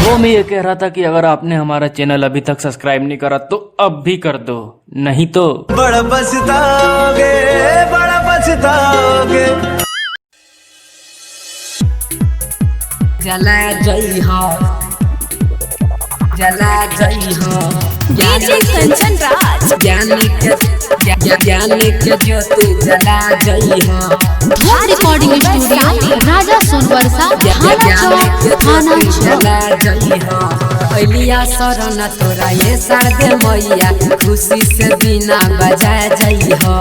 वो मैं ये कह रहा था कि अगर आपने हमारा चैनल अभी तक सब्सक्राइब नहीं करा तो अब भी कर दो, नहीं तो बड़ा पछताओगे, बड़ा पछताओगे। जला जई हो, जला जई हो। डीजे कंचन राज। ज्ञान के, ज्ञान के ज्योति जला जई हो। धूम रिकॉर्डिंग स्टूडियो, राजा सोनवर्षा, थाना चौक, थाना चौक। जला जई हो। अलिया शरण तोरा ये शारदे मैया, खुशी से बिना बजा जई हो।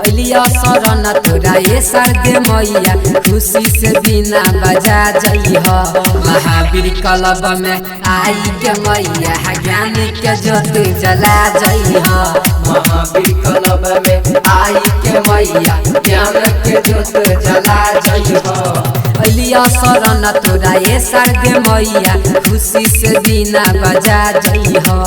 अलिया शरण तोरा ये शारदे मैया, खुशी से बिना बजा जई हो। महावीर क्लब में आई के मैया, ज्ञान के ज्योति जला जई हो। महावीर क्लब में आई के मैया, ज्ञान के ज्योति जला जई हो। अलिया शरण तोरा ये शारदे मैया, खुशी से बिना बजा जई हो।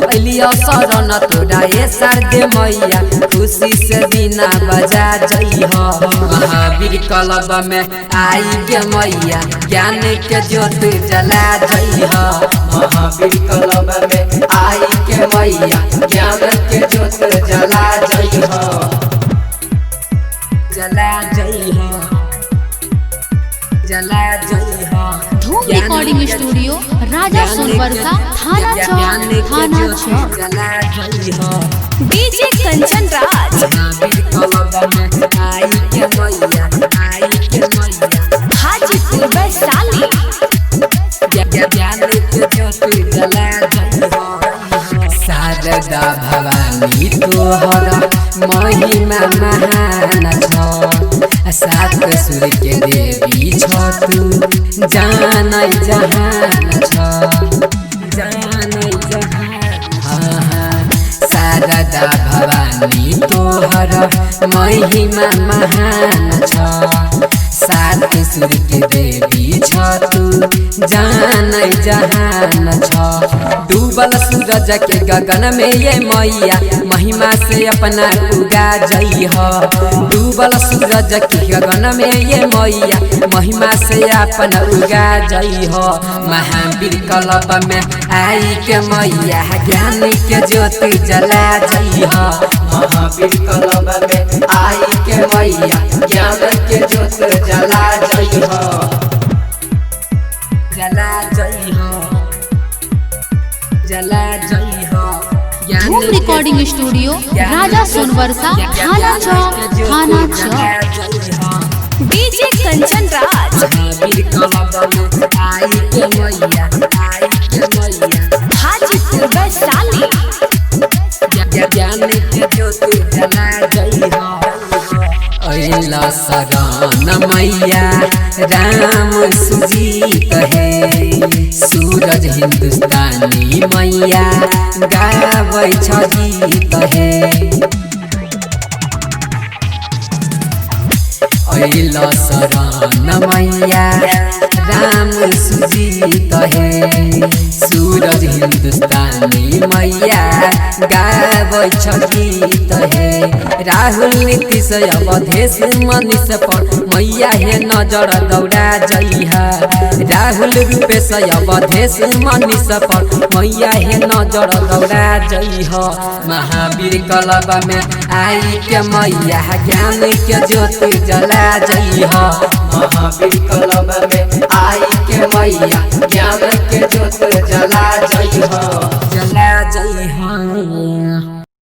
अलिया शरण तोरा ये शारदे मैया, खुशी से बिना बजा जई हो। महावीर क्लब में आई के मैया, ज्ञान के ज्योति जला जई हो। महावीर क्लब में आई के मैया, ज्ञान के ज्योति जला जई हो। जला जई हो, जला जई हो। धूम रिकॉर्डिंग स्टूडियो, राजा सोनवर्षा, थाना चौक, थाना चौक। जला जई हो। डीजे कंचन राज। महावीर क्लब में आई के मैया, आई के मैया। हाजीपुर वैशाली। ज्ञान के ज्योति जला जई हो। शारदा भवानी तोहर महिमा महान छ, सात सुर के देवी छ तू, जानै जहान छ, जानै जहान। शारदा भवानी तोहर महिमा महान छ, सात सुर के देवी छ तू, जानै जहान छ। डूबल सूरज के गगन में ये मैया, महिमा से अपना उगा जई हो। डूबल सूरज के गगन में ये मैया, महिमा से अपना उगा जई हो। महावीर क्लब में आई के मैया, ज्ञान के ज्योति जला जई हो। महावीर क्लब में आई के मैया, ज्ञान के ज्योति जला जई हो। जला जई हो, जला जई हो। धूम रिकॉर्डिंग स्टूडियो, राजा सोनवर्षा, थाना चौक, थाना चौक। डीजे कंचन राज। महावीर क्लब में आई के मैया, आई के मैया। हाजीपुर वैशाली। ज्ञान के ज्योति जला जई हो। अइला शरण मैया राम सुजीत हे, सूरज हिंदुस्तानी मैया गाबै छ गीत हे। अइला शरण मैया राम सुजीत हे, सूरज हिंदुस्तानी मैया गाबै छ गीत हे। राहुल नीतीश अवधेश मनीष पर मैया हे नजर दौड़ा जइहा। राहुल रूपेश अवधेश मनीष पर मैया हे नजर दौड़ा जइहा। महावीर क्लब में आई के मैया, ज्ञान के ज्योति जला जइहा। महावीर क्लब में आई के मैया, ज्ञान के ज्योति जला जइहा, जला जइहा।